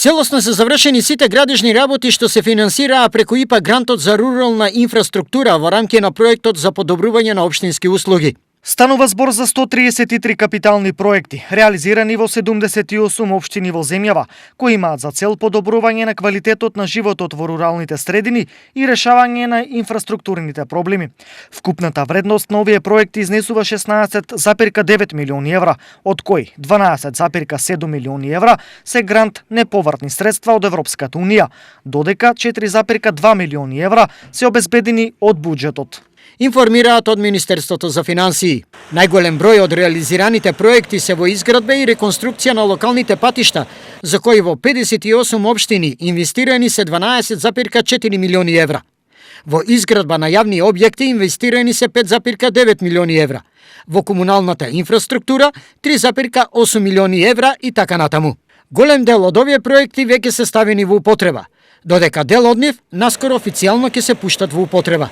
Целосно се завршени сите градежни работи што се финансираа преку ИПА грантот за рурална инфраструктура во рамки на проектот за подобрување на општински услуги. Станува збор за 133 капитални проекти, реализирани во 78 општини во земјава, кои имаат за цел подобрување на квалитетот на животот во руралните средини и решавање на инфраструктурните проблеми. Вкупната вредност на овие проекти изнесува 16,9 милиони евра, од кои 12,7 милиони евра се грант неповратни средства од Европската Унија, додека 4,2 милиони евра се обезбедени од буџетот. Информираат од Министерството за финансии. Најголем број од реализираните проекти се во изградба и реконструкција на локалните патишта, за кои во 58 општини инвестирани се 12,4 милиони евра. Во изградба на јавни објекти инвестирани се 5,9 милиони евра. Во комуналната инфраструктура 3,8 милиони евра и така натаму. Голем дел од овие проекти веќе се ставени во употреба, додека дел од нив наскоро официјално ќе се пуштат во употреба.